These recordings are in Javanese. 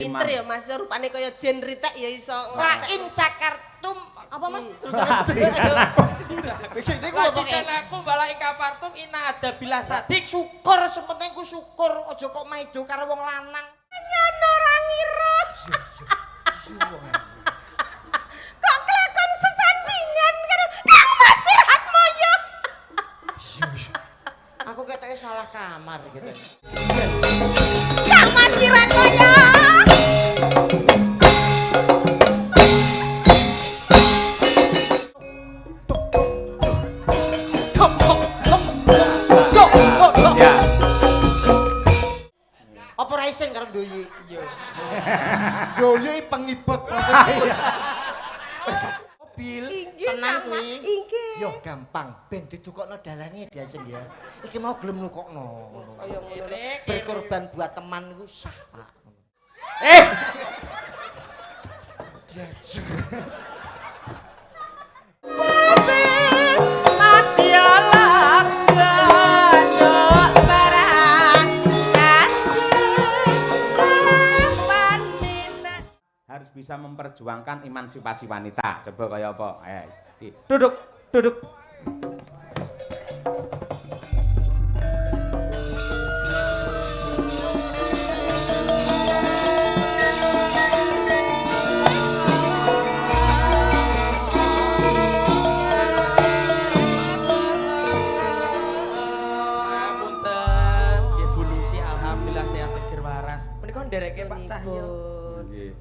Pinter ya Mas, rupane kaya jen ritek ya iso. La in sakartum apa Mas? Iki ku pokoke aku bala ikapartum ina ada bila sadik. Syukur sepenting ku syukur, aja kok maido karo wong lanang. Nyono ora ngira. Kok kelakon sesandingan karo Kang Mas Wiratmoyo. Aku ketoke salah kamar gitu. Kang Mas Wiratmoyo. Apa ra isin karo Ndoyi? Iya. Ndoyi pengibot. Mobil tenang kuwi. Yo gampang, ben didukokno dalange diajeng ya. Iki mau gelem nukokno ngono. Berkorban buat teman niku sah, Pak. Eh. Diajeng. Harus bisa memperjuangkan emansipasi wanita. Coba kaya apa? Duduk, duduk. Ngapunten, nggih Bu Lusi alhamdulillah sehat seger waras. Menika ndereke Pak Cahyo.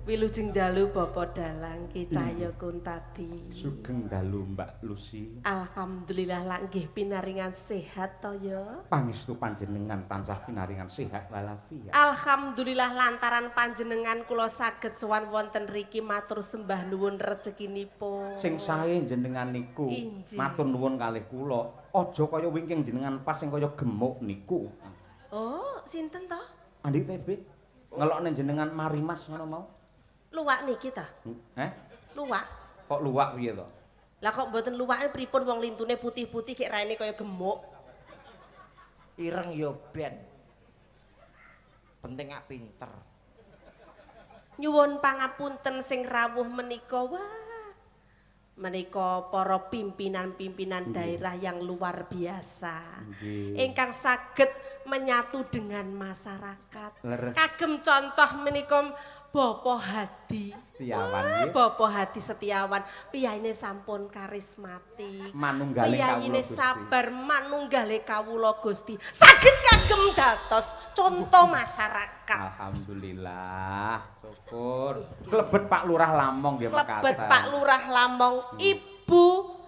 Wilujeng dalu Bapak Dalang Ki Cahyo Kuntadi. Sugeng dalu Mbak Lusi. Alhamdulillah lak nggih pinaringan sehat to ya. Pangestu panjenengan tansah pinaringan sehat walafiat. Alhamdulillah lantaran panjenengan kula saged sowan wonten riki matur sembah nuwun rezekinipun. Sing sae jenengan niku matur nuwun kalih kula. Aja kaya wingking jenengan pas sing kaya gemuk niku. Oh, sinten to? Andi TB. Ngelokne jenengan Marimas ngono mau. Luwak niki ta? Heh? Luwak. Kok luwak piye to? Lah kok mboten luwake pripun wong lintune putih-putih kek raine kaya gemuk. Ireng ya ben. Penting ak pinter. Nyuwun pangapunten sing rawuh menika wah. Menika para pimpinan-pimpinan daerah yang luar biasa. Ingkang saged menyatu dengan masyarakat. Leres. Kagem contoh menika Bapak Hadi Setiawan. Bapak Hadi Setiawan, piyayine sampun karismatik, manunggale kawula piyayine sabar manunggale kawula Gusti. Saged kagem dados contoh masyarakat. Alhamdulillah, syukur. Klebet Pak Lurah Lamong nggih mekaten. Klebet Pak Lurah Lamong, Ibu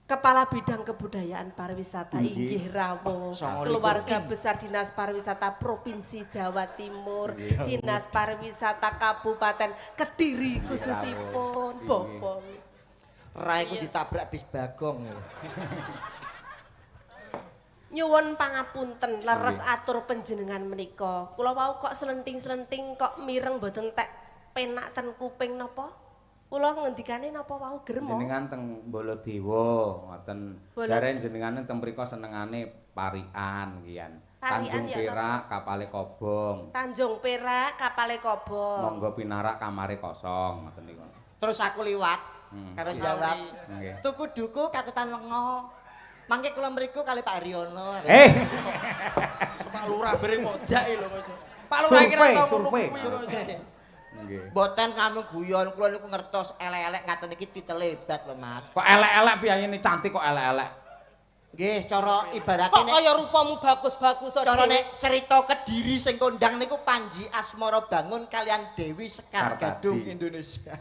Kepala Bidang Kebudayaan Pariwisata inggih rawuh, keluarga besar Dinas Pariwisata Provinsi Jawa Timur, Dinas Pariwisata Kabupaten Kediri khususipun Bapak. Ra iku ditabrak bis Bagong. Nyuwun pangapunten leres atur panjenengan menika. Kula wau kok slenting-slenting kok mireng mboten tek penak ten kuping napa? Kula ngendikane napa wau germo? Jenengan teng Baladewa ngoten. Jare jenengane teng mriku senengane parikan kian. Tanjung Perak kapale kobong. Tanjung Perak kapale kobong. Monggo pinarak kamare kosong ngoten niku. Terus aku liwat karo jawab. Tuku duku katutan lenga. Mangke kula mriku kali Pak Haryono. Eh. Pak Lurah bareng mojak lho kok. Pak Lurah kira tau ngono kuwi. Nggih. Mboten kamu guyon kula niku ngertos elek-elek ngaten iki titele hebat lho Mas. Kok elek-elek piyayine cantik kok elek-elek. Nggih, cara ibarate nek kok kaya rupamu bagus-bagus cara nek cerita Kediri sing kondang niku Panji Asmara Bangun kalian Dewi Sekar Gadung Indonesia.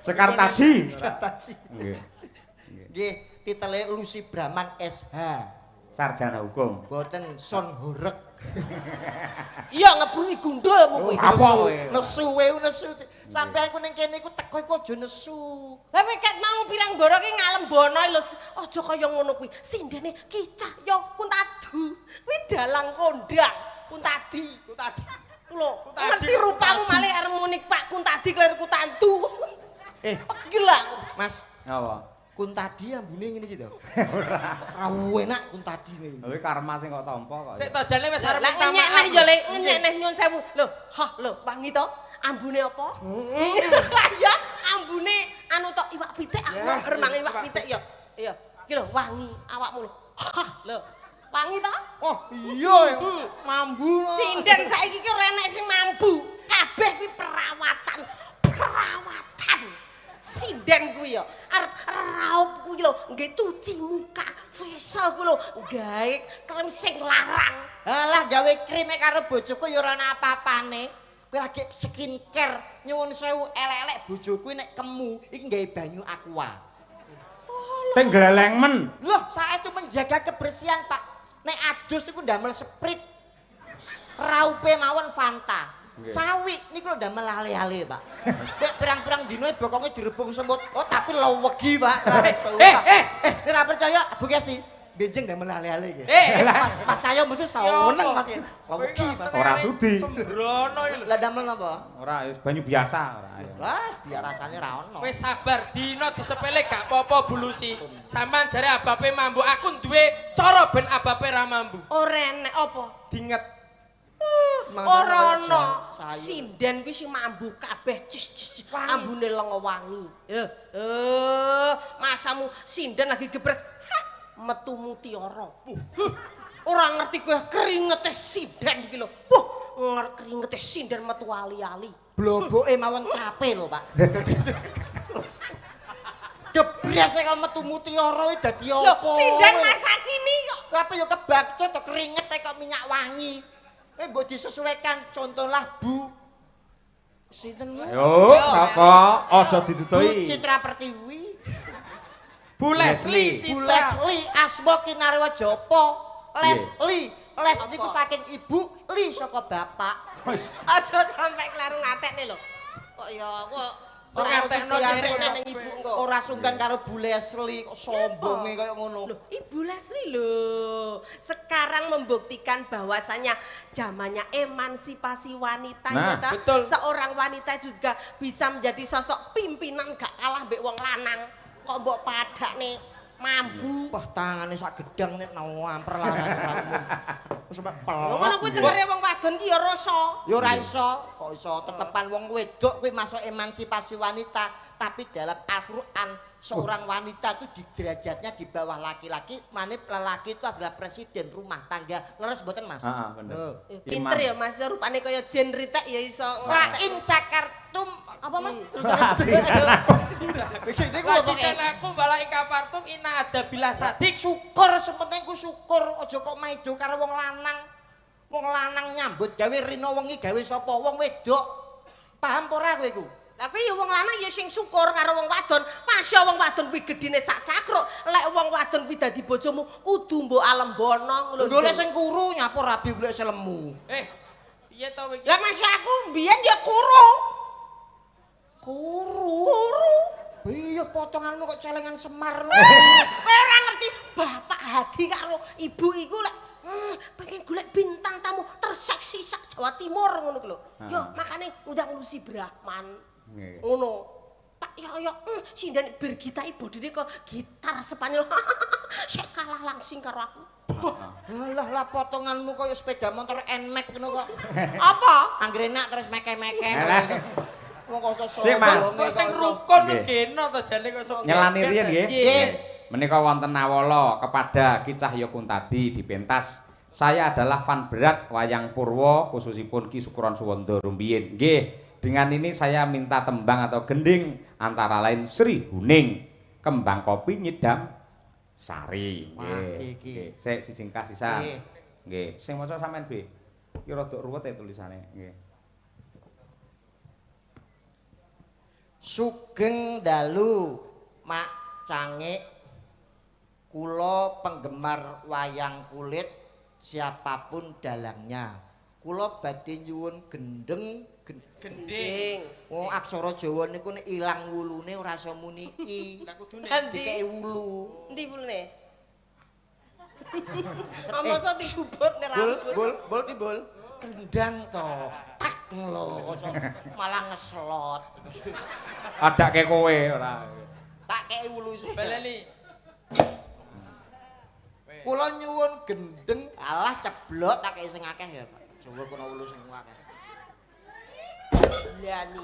Sekar Taji. Sekar Taji. Nggih. Nggih, titele Lusi Brahman SH. Sarjana hukum. Mboten son horeg. Iya ngebrungi gundulmu kuwi. Apa kowe? Nesu we nesu. Sampai aku ning kene iku teko iku aja nesu. Lah kowe ket mau pirang boro ki ngalembono lho. Aja kaya ngono kuwi. Sindene Ki Cahyo Kuntadu. Kuwi dalang kondang Kuntadi. Kuntadi. Lho, ngerti rupamu malih arep muni Pak Kuntadi kleru Kutandu. Eh, gila. Mas. Apa? Kuntadi ambune ngene iki to. Ora. Ora enak kuntadine. Lha karma sing kok tampa kok. Sik to jane wis arep minta maaf. Ngenyek neh yo Le, ngenyek neh nyun sewu. Lho, hah lho, wangi to? Ambune apa? Ya, ambune anu tok iwak pitik aku bermang iwak pitik ya. Iya, iki lho wangi awakmu lho. Hah lho. Wangi to? Oh, iya. Mambu. Sinden saiki ki ora enek sing mambu. Kabeh kuwi perawatan. Perawatan. Sinden kuwi ya arep raup kuwi lho nggih cuci muka, facial kuwi lho gawe krem sing larang. Alah gawe krime karo bojoku ya ora ana apa-apane. Kowe lagi skincare nyuwun sewu elek-elek bojoku nek kemu iki gawe banyu aqua. Teng gleleng men. Loh, saestu menjaga kebersihan, Pak. Nek adus iku ndamel Sprite. Raupe mawon Fanta. Cawik niku lho ndamel ale-ale, Pak. Nek pirang-pirang dina bokonge direbung semut. Oh, tapi lewegi, Pak. Ora percaya, Bu Kesi. Benjing ndamel ale-ale iki. Mas Cahyo mesti seneng, Mas. Lewegi, Mas. Ora sudi. Sembrono iki lho. Lah ndamel napa? Ora, wis banyu biasa ora. Lah, biar rasane ra ono. Wis sabar, dina disepele gak apa-apa Bu Lusi. Sampeyan jare abape mambu, aku duwe cara ben abape ra mambu. Ora enek apa? Dinget. Ora ana sinden kuwi sing mambu kabeh cis ambune lenga wangi. Masamu sinden lagi gebres metu mutiara. Ora ngerti kowe keringete sinden iki lho. Puh, keringete sinden metu ali-ali. Bloboke mawon tape lho, Pak. Gebres kok metu mutiara iki dadi apa? Lho, sinden masa kini kok. Apa ya kebakcut to keringete kok minyak wangi. Mbok disesuaikan, contohlah Bu sinten? Yo, sapa? Aja ditutui. Bu Citra Pertiwi. Bu Leslie Citra. Bu Leslie asma kinarwa japa. Leslie, Les niku saking ibu, li saka bapak. Aja sampe kleru ngatekne lho. Kok ya kok ora ngatekno nang ibu engko. Ora sungkan karo Bu Leslie kok sombonge kaya ngono. Loh, Ibu Leslie lho, sekarang membuktikan bahwasanya zamannya emansipasi wanita nah, ya ta? Seorang wanita juga bisa menjadi sosok pimpinan gak kalah mbek wong lanang. Kok mbok padakne mambu. Wah, tangane sak gedang nek namper larang-larangmu. Wis sampe pelok. Ngono kuwi tengere wong wadon ki ya rasa. Ya ora iso, kok iso tetepan wong wedok kuwi masuk emansipasi wanita, tapi dalam Al-Qur'an seorang wanita itu di derajatnya di bawah laki-laki, manip lelaki itu adalah presiden rumah tangga. Leres mboten, Mas? Heeh, bener. Pinter ya Mas, rupane kaya jen ritek ya iso. La in sakartum apa Mas? Niku lho pokoke. Aku balai kapartum ina ada bila sadik. Syukur sepenting ku syukur, aja kok maido karo wong lanang. Wong lanang nyambut gawe rina wengi gawe sapa? Wong wedok. Paham apa ora kowe iku? Lah kuwi ya wong lanang ya sing syukur karo wong wadon. Masya wong wadon kuwi gedine sak cakruk. Lek wong wadon kuwi dadi bojomu kudu mbok alembono ngono lho. Golek sing kuru nyapa rabi golek sing lemu. Piye to kowe iki? Lah masya aku mbiyen ya kuru. Kuru. Kuru. Iya potonganmu kok celengan Semar. Kowe ora ngerti Bapak Hadi karo ibu iku lek pengen golek bintang tamu terseksi sak Jawa Timur ngono ku lho. Yo makane ngundang Lusi Brahman. Ngono. Pak ya ya sinden bergita bodine kok gitar Spanyol. Sik kalah langsing karo aku. Alah lah potonganmu kaya sepeda motor Nmax ngono kok. Apa? Anggere enak terus meke-meke. Wong kok sosok kok sing rukun geno to jane kok sok. Nyelani riyen nggih. Nggih. Menika wonten Nawala kepada Ki Cahyo Kuntadi di pentas. Saya adalah fan berat wayang purwa khususipun Ki Sukron Suwondo rumiyin. Nggih. Dengan ini saya minta tembang atau gending antara lain Sri Huning, Kembang Kopi Nyidam Sari. Nggih. Sik sijingkah sisan. Nggih. Sing maca sampean, B. Iki rada ruwet ya tulisane. Nggih. Sugeng dalu Mak Cangik, kula penggemar wayang kulit siapapun dalangnya. Kula badhe nyuwun gendeng gending. Oh, aksara Jawa niku nek ilang wulune ora iso muni i. Lah kudune dikeki wulu. Endi wulune? Masa digubut nek rambut. Bol bol timbul. Kendang to. Tak lho kok malah ngeslot. Adake kowe ora. Tak kei wuluse. Baleni. Kula nyuwun gendeng, alah ceblok tak kei sing akeh ya, Pak. Jawa kono wulu sing akeh. Liyani.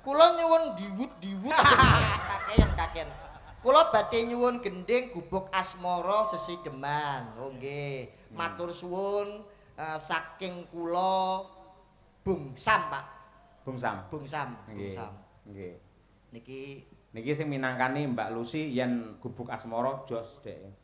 Kula nyuwun diwut-diwut. Kakean-kakean. Kula badhe nyuwun gending gubuk asmara sesideman. Oh nggih. Matur suwun saking kula Bung Sam, Pak. Bung Sam. Bung Sam, Bung Sam. Nggih. Niki niki sing minangkani Mbak Lucy yen gubuk asmara jos dhek.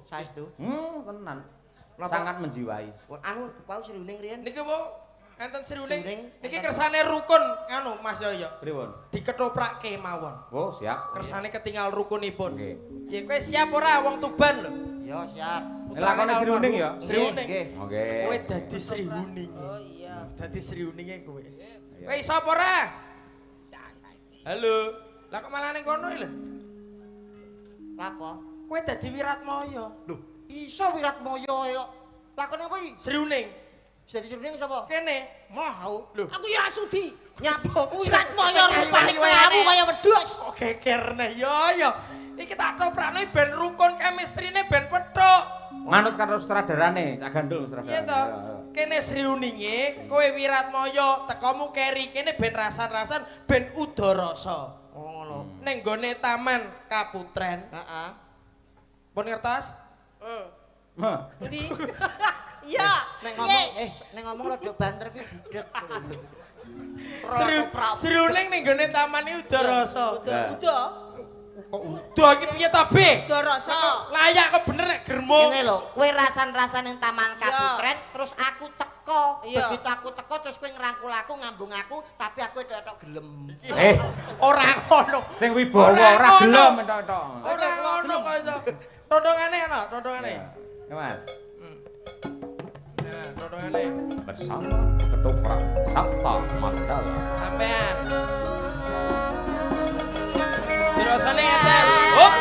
Saestu? Tenan. Sangat menjiwai. Anu wau Sriuning riyen. Niki wo enten Sriuning. Niki kersane rukun anu Mas Yoyo. Pripun? Diketoprake mawon. Oh, siap. Kersane ketinggal rukunipun. Nggih. Ya kowe siap ora wong Tuban lho? Ya, siap. Lakone Sriuning ya? Sriuning. Oke. Kowe dadi Sriuning. Oh iya. Dadi Sriuninge kowe. Kowe iso apa ora? Halo. Lah kok malah ning kono iki lho? Lapo? Kowe dadi Wiratmaya. Lho, iso Wiratmaya kok. Lakone apa iki? Sriuning. Dadi Sriuning sapa? Kene. Mau. Lho, aku ya sudi. Nyapa? Wiratmaya rupane kamu kaya wedhus. Kok geger neh ya ya. Iki tak toprakne ben rukun chemistry-ne ben pethuk. Manut karo sutradarane, Cak Gandul sutradarane. Iya to. Kene Sriuninge, kowe Wiratmaya, tekomu keri kene ben rasan-rasan ben udarasa. Oh ngono. Ning gone Taman Kaputren. Heeh. Pun ngertos? Heeh. Endi? Iya. Nek ngomong nek ngomong rada banter ki budhek. Sriuning ning gone taman iki udarasa. Uda. Kok uda iki piye to, Be? Udarasa. Layak kok bener nek germo. Ngene lho, kowe rasan-rasan ning Taman Kaputren terus aku teko. Begitu aku teko terus kowe ngrangkul aku, ngambung aku, tapi aku etok-etok gelem. Ora ngono. Sing wibawa ora gelem entok-entok. Ora ngono kok iso. Tondongane ana, tondongane. Ya, Mas. Nah, tondongane. Bersama Ketoprak Sapta Mandala. Sampean. Dirasane ngeten. Hop.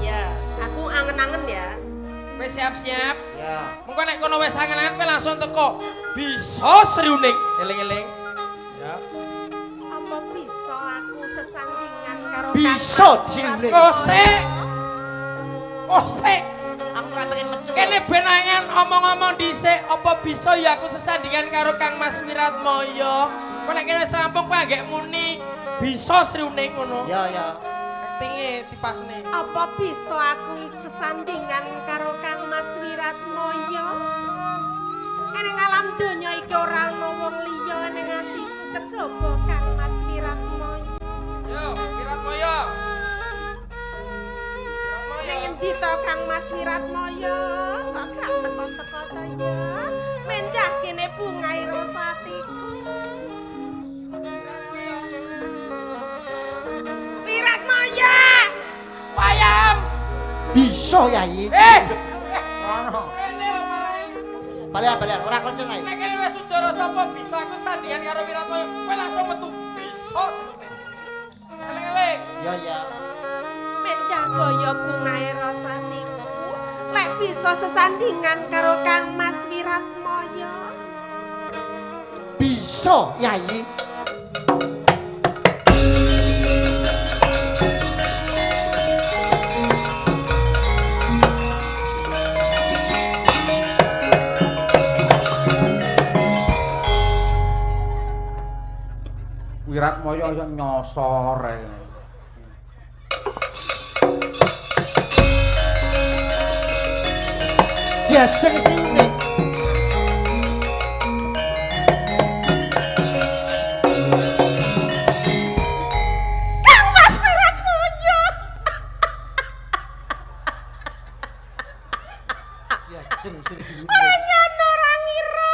Ya, aku angen-angen ya. Kowe siap-siap. Ya. Mengko nek kono wis angen-angen kowe langsung teko. Bisa Sriuning, eling-eling. Ya. Apa bisa aku sesandingan karo bisa Sriuning. Kosek. Kosek. Aku ora pengen metu. Kene ben angen omong-omong dhisik, apa bisa ya aku sesandingan karo Kang Mas Wiratmaya? Kowe nek kene wis rampung kowe anggek muni bisa Sriuning ngono. Ya ya. Aktinge dipasne. Apa bisa aku sesandingan karo Kang Mas Wiratmaya? Ning alam donya iki ora ana wong liya ning atiku kejaba Kang Mas Wiratmaya. Yo, Wiratmaya. Ning endi to Kang Mas Wiratmaya? Kok gak teko-teko to ya? Mendah kene bungae rasa atiku. Wiratmaya! Wayam! Bisa Yai. Ono. Rene lho marahe. Balik-balik ora konsen ae. Nek kene wis udara sapa bisa aku sandingan karo Wiratmaya, kowe langsung metu bisa senenge. Eling-eling. Ya ya. Mendah boyo bungae rasa atiku. Lek bisa sesandingan karo Kang Mas Wiratmaya. Bisa Yai. Wiratmaya ya nyosor ae. Diajeng Sriuning. Kang Mas Wiratmaya. Diajeng Sriuning. Ora nyono ora ngira.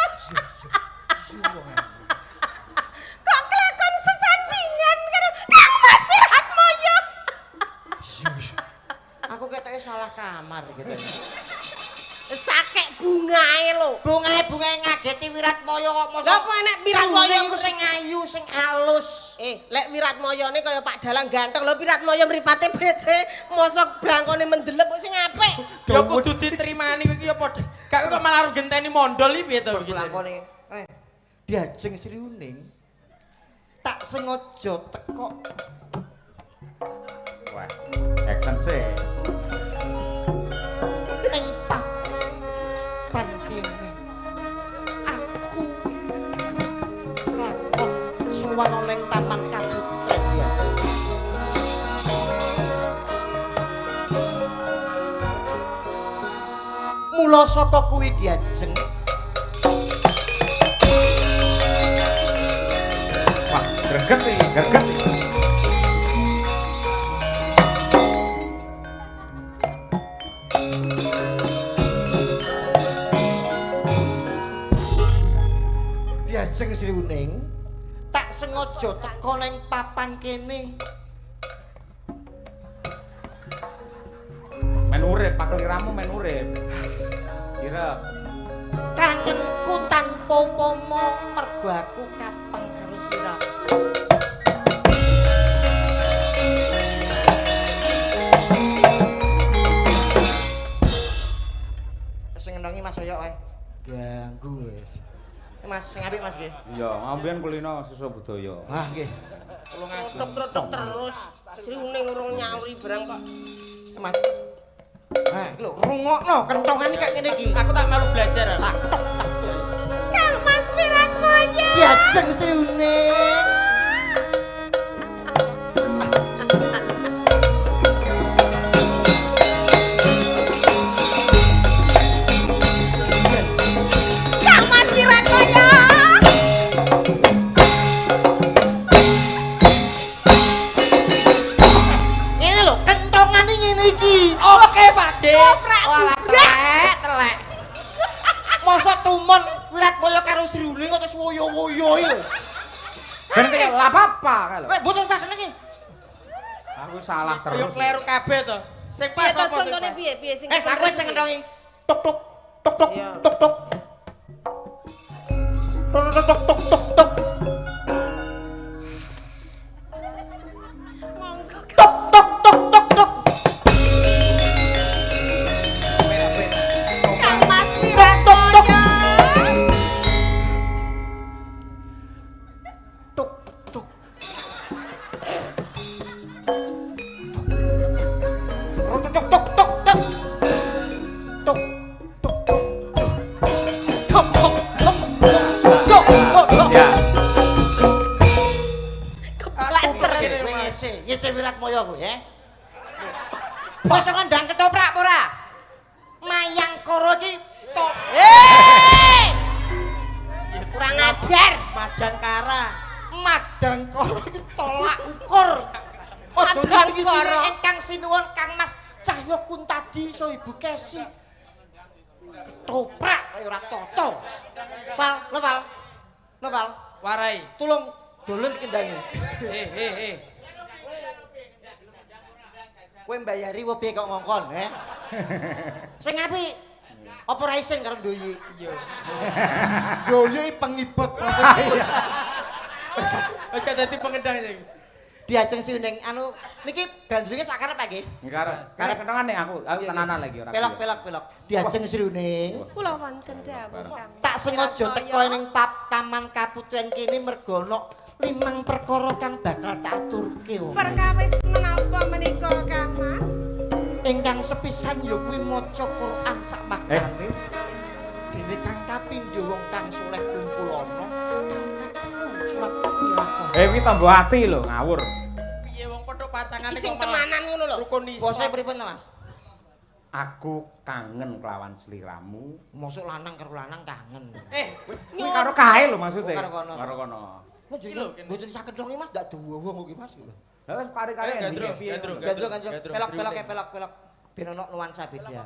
Kok kelakon sesandingan karo Kang Mas Wiratmaya. Aku ketoke salah kamar gitu. Sakek bungae lho. Bungae-bungae ngageti Wiratmaya kok mosok. Lah apa enek Wiratmaya iku sing ayu, sing alus. Lek Wiratmayane kaya Pak Dalang ganteng lho, Wiratmaya mripate becik, mosok blangkone mendelep kok sing apik. Ya kudu ditrimani kowe iki ya padha. Gak kok malah genteni mondol iki piye to iki. Blangkone diajeng Sriuning. Tak sengaja teko. Wah, action sih. Ning papan kene. Aku kelakon sowan oleh Taman Kaputren Diajeng. Mula saka kuwi Diajeng. Wah, greget iki, greget iki. Diajeng Sri Uning, tak sengaja teko ning papan kene. Men urip, pakeliramu men urip. Kira kangenku tanpa upama mergo aku kapan karo sliramu. Sing ngenongi Mas Oyok wae. Ganggu wis. Mas sing apik Mas nggih. Iya, ambiyen kulino sisa budaya. Ah nggih. Trotok-trotok terus. Sri Uning urung nyauri barang kok. Mas. Nah, iki lho rungokno kentongan iki kaya ngene iki. Aku tak melu belajar. Tak tok tak. Kang Mas Wiratmoyo. Diajeng Sri Uning. Kang Mas Wiratmoyo. Ngene lho, kentongane ngene iki. Oke, Pak De. Walah telek, telek. Masa tumon Wiratmoyo karo Sri Uning kok terus woyo-woyo iki lho. Ben kaya lha apa-apa kae lho. Kowe mboten usah seneng iki. Aku salah Yo terus. kleru kabeh to. Sing Piye pas to apa? contone piye piye sing Eh, aku sing ngentongi. Tok tok tok tok tok tok. Tok tok tok tok tok tok. Monggo. Tok tok tok tok tok. Kang Mas Wiratmoyo. Tok tok. Tok tok tok tok tok. Tok tok tok tok. Tok tok tok tok tok tok. Ya. Kebanter. Kowe ngese, ngese Wiratmoyo kowe, eh. Mosok ngandang ketoprak apa ora? Mayangkara iki tok Eh! Kurang ajar. Madangkara. Madangkara iki tolak ukur. Aja Madangkara. sing ingkang sinuwun Kang Mas Cahya Kuntadi so Ibu Kesi. Ketoprak kaya ora tata. Val, lo Val. Lo Val, Warai. tulung dolen kendange. Eh eh eh. Kowe mbayari apa piye kok ngongkon, he? Sing apik. Apa ora isin karo Ndoyi? Iya. Ndoyi pengibot profesi. Wis dadi pengendang sing. Diajeng Sri Uning anu niki gandrunge sak karep Pak nggih. Karep. Karep kentongane aku, aku tenanan lagi ora. Pelok pelok pelok. Diajeng Sri Uning. Kula wonten dawuh Kang. Tak sengaja teko ning Taman Kaputren kene mergo ana limang perkara kang bakal tak aturke. Wong. Perkawis menapa menika Kang Mas? Ingkang sepisan ya kuwi maca Quran sak maknane. Dene kang kapindho wong kang saleh kumpul ana, kang katelu surat Ilaqah. Eh kuwi tombo ati lho, ngawur. Piye wong petuk pacangane Sing tenanan ngono lho. Rukun iso. Bose pripun to, Mas? Aku kangen kelawan sliramu. Mosok lanang karo lanang kangen. Eh, Kuwi karo kae lho maksude. Oh, karo kono. Karo kono. Mboten saged dong Mas, ndak dawa wong iki Mas. Lah wis kare-kare Eh, endi piye. gandrung, Gandrung gandrung. Gandrung, Pelok pelok gandrung. pelok pelok. Ben ono nuansa beda.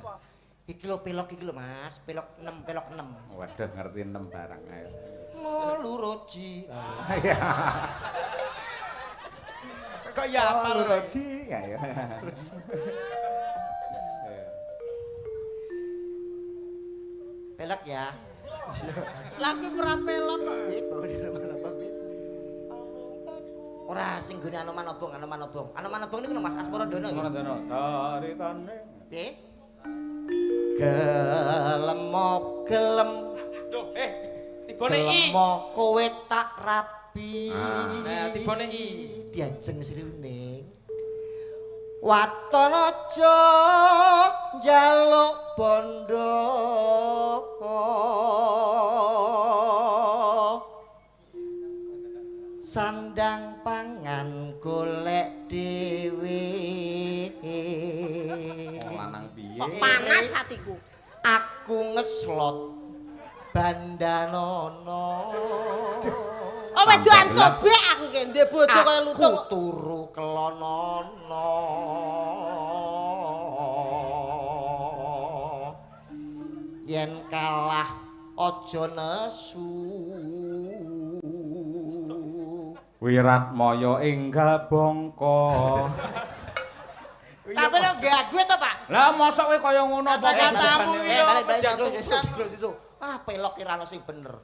Iki lho pelok iki lho Mas, pelok 6 pelok 6. Waduh ngerti 6 barang ae. Ngoluroji. Iya. Kok ya apal Loro ji ya. Pelok ya. Lah kuwi ora pelok kok. Piye bawone Anoman Obong piye? Ora sing gone Anoman Obong, Anoman Obong. Anoman Obong niku lho Mas Asmarandono nggih. Ngono taritane. Piye? Gelem gelem Duh, eh tibone i. gelem kowe tak rabi. rabi. Nah, tibone iki diajeng Sri Uning. Waton aja njaluk bondo. Sandang pangan golek dhewe. Lanang piye? Kok panas atiku. Aku ngeslot bandanono. Oh wedoan sobek aku ki ndek bojo kaya lutung. Aku turu kelonono. Yen kalah aja nesu. Wiratmaya enggal bongko. Tapi lo gak gue to, Pak? Lah mosok kowe kaya ngono apa kata-katamu iki yo menjatuhkan. Ah, pelok ki ra ono sing bener.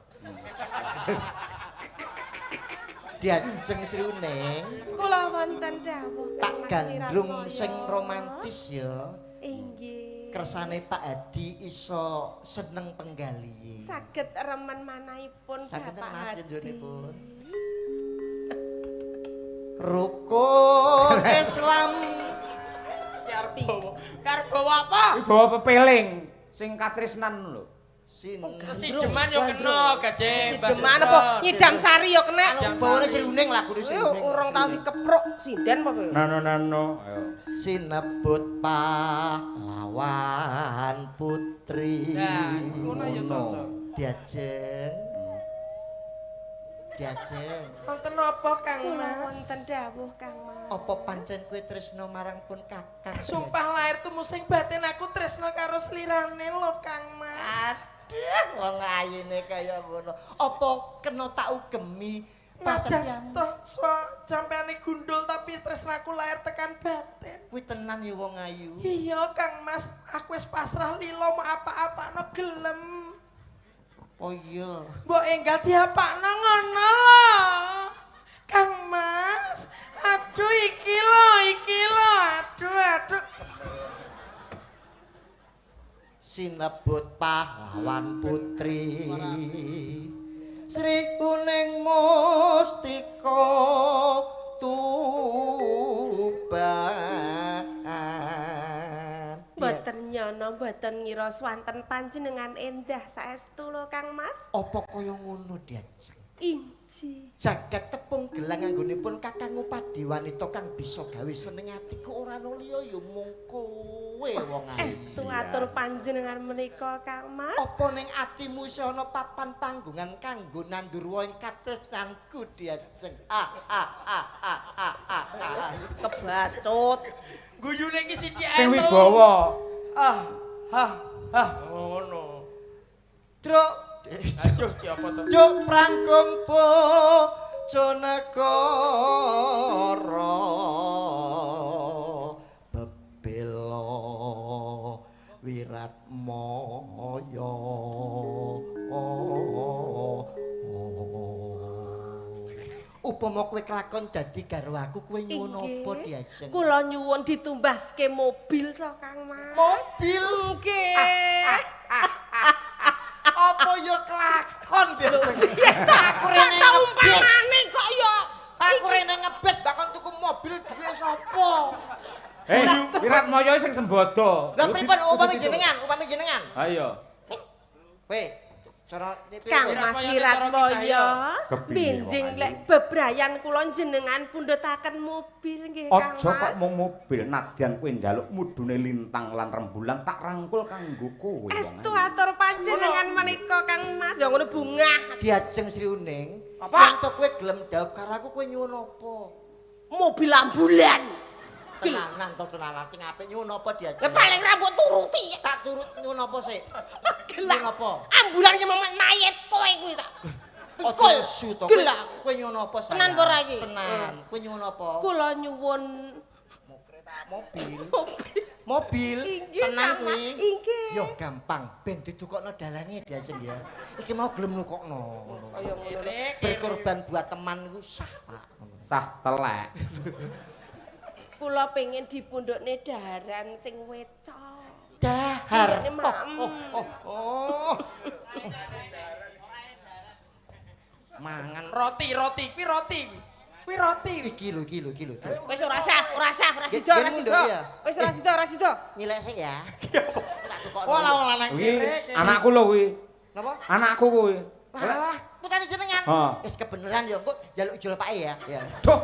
Diajeng Sri Uning. Kula wonten dawuh tak gandrung sing romantis ya. Inggih. Kersane Pak Hadi iso seneng penggalihe. Saged remen manahipun Bapak Hadi. Rukun Islam. Karep bawa apa? Iki bawa pepeling sing katresnan lho. Sideman yo kena, Gading. Sideman apa nyidam sari yo kena. Bawane Sri Uning lagune Sri Uning. Urung tau dikepruk sinden apa kowe? Nano nano. Ayo. Sinebut pahlawan putri. Nah, ngono yo cocok. Diajeng. Diajeng. Wonten napa Kang Mas? Wonten dawuh Kang Mas. Apa pancen kowe tresno marang pun Kakang? Sumpah lahir tumusing batin aku tresno karo slirane lho Kang Mas. Aduh, wong ayine kaya ngono. Apa kena tak ugemi prasetyamu? Toh sampeane gundul tapi tresnaku lahir tekan batin. Kuwi tenan ya wong ayu. Iya Kang Mas, aku wis pasrah lila mau apa-apakno gelem. Oh iya. Mbok enggal diapakno ngono lho. Kang Mas, aduh iki lho, aduh aduh. Sinebut pahlawan putri. Sri Kuning Mustika Tuban. Mboten nyono, mboten ngira swanten panjenengan endah saestu lho Kang Mas. Apa kaya ngono diajeng? Inji. Jagat tepung gelang anggonipun Kakang Upadi wanita kang bisa gawe seneng atiku ora ana liya ya mung kowe wong ayu. Estu atur panjenengan menika Kang Mas. Apa ning atimu isih ana papan panggongan kanggo nandur woh ing katresnanku diajeng? Ah ah ah ah ah ah. Kebacut. Guyune iki sithik ae. Sing wibawa. Ah, ha, ha, ngono. Truk. Aduh, ki apa to? Cuk prangkung Bojonegoro bebela Wiratmaya. Upama kowe kelakon dadi garwaku kowe nyuwun apa diajeng? Kula nyuwun ditumbaske mobil to Kang Mas. Mobil? Nggih. Apa ya kelakon diajeng? Aku rene ngebis. Kok ya. Aku rene ngebis bakon tuku mobil duwe sapa? Hei, Wiratmaya sing sembodo. Lah pripun upami jenengan, upami jenengan? Ha iya. Kowe cara Kang Mas Wiratmaya benjing lek bebrayan kula jenengan pundhutaken mobil nggih Kang Mas. Aja kok mung mobil nadyan kowe njaluk mudune lintang lan rembulan tak rangkul kanggo kowe. Estu atur panjenengan menika Kang Mas. Ya ngono bungah. Diajeng Sri Uning. Apa? Yen kowe gelem dhawuh karo aku kowe nyuwun apa? Mobil ambulan. Tenanan to tenanan sing apik nyuwun apa diajeng? Lah paling ra mbok turuti. Tak turut nyuwun apa sik? Nyuwun apa? Ambulan ki mayit kowe kuwi tak. Aja nesu to. Kowe nyuwun apa sayang? Tenan apa ora iki? Tenan. Kowe nyuwun apa? Kula nyuwun mobil. Mobil. Tenan kuwi. Inggih. Yo gampang ben ditukokno dalange diajeng ya. Iki mau gelem nukokno ngono. Kaya ngono. Berkorban buat teman iku sah, Pak. Sah telek. Kula pengen dipundhukne daharan sing wecok. Dahar. Oh, oh, oh. Mangan Roti, roti, kuwi roti. Kuwi roti. Iki lho, iki lho, iki lho. Wis ora sah, ora sah, ora sida, ora sida. Wis ora sida, ora sida. Nyilek sik ya. Tak tukokno. Wah, lah nang kene. Anakku lho kuwi. Napa? Anakku kuwi. Lah, putane jenengan. Wis kebeneran ya, engko njaluk ijol pake ya. Ya. Duh.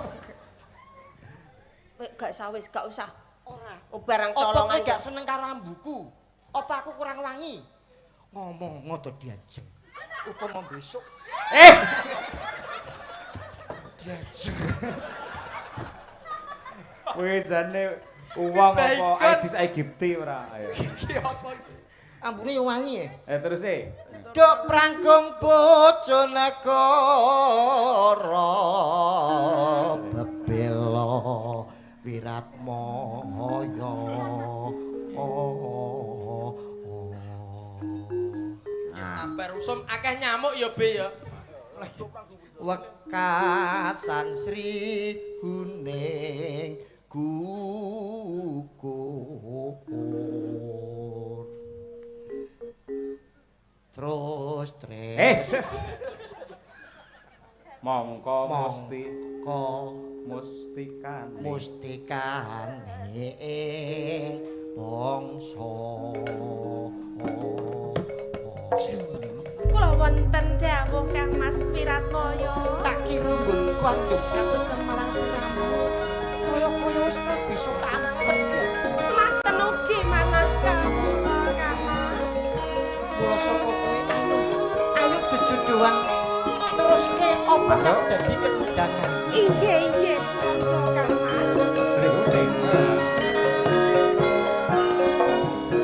Gak usah wis, gak usah. Ora. Oh, barang colongan. Apa kowe gak seneng karo ambuku? Apa aku kurang wangi? Ngomong ngono diajeng. Upama besok. Diajeng. Kowe jane uwong apa Aedes aegypti ora? Ayo. Iki apa iki? Ambune yo wangi ya. Terus e. Dok prangkung Bojonegoro bebela Wiratmaya. Sabar usum akeh nyamuk ya be ya. Wekasan Sri Huning gugur. Terus tres. Mongko musti mustikane mustikane ing bangsa. Kula wonten dawuh Kang Mas Wiratmaya. Tak kira nggonku andum katresnan marang sliramu. Kaya-kaya wis ora bisa tak ampet ya. Semanten ugi manah kawula Kang Mas. Mula saka kuwi ayo ayo jejodohan teruske apa kang dadi ketundangan. Inggih inggih monggo Kang Mas. Sri Huning.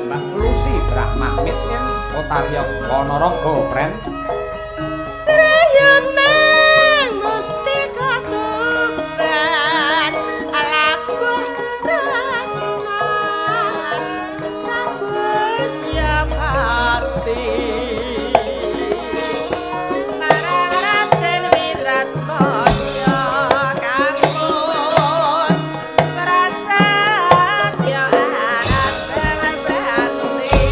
Mbak Lucy Brahma Mitnya Otaria Ponorogo Pren. Srayana mustika tuban alabuh tresnan sabudya pati marang Raden Wiratmaya Kang Mus prasetya Raden Brati.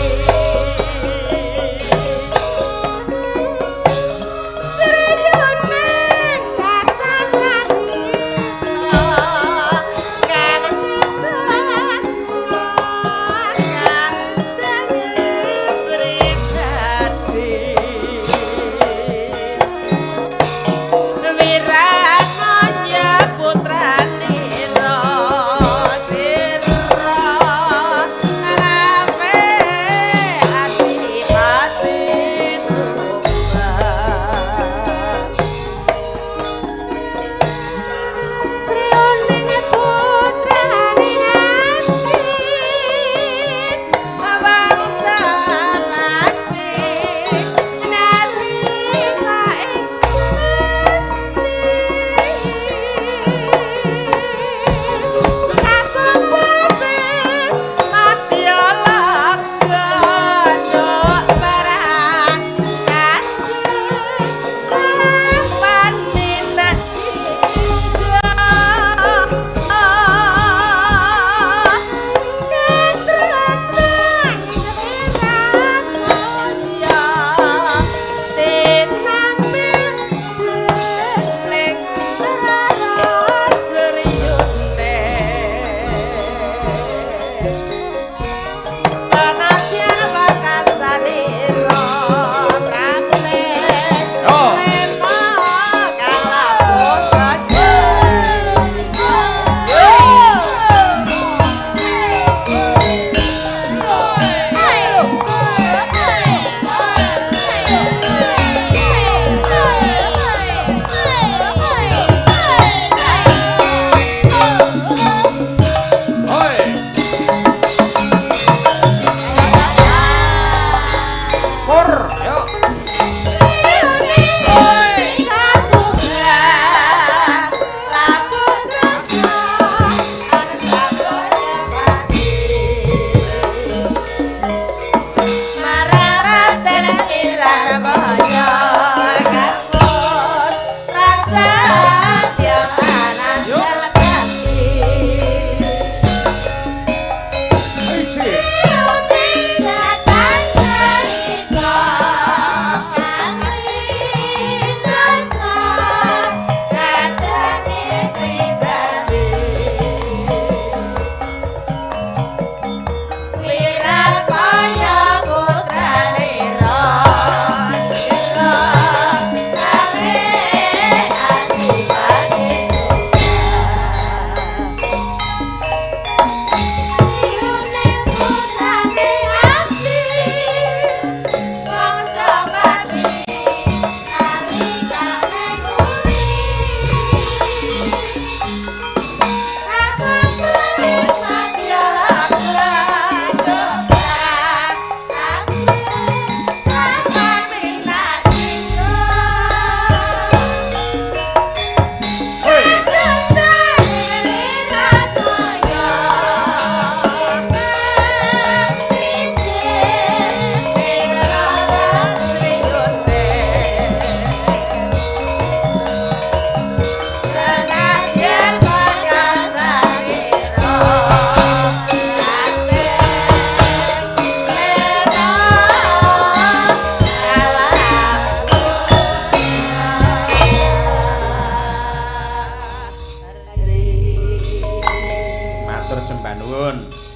Matur sembah nuwun.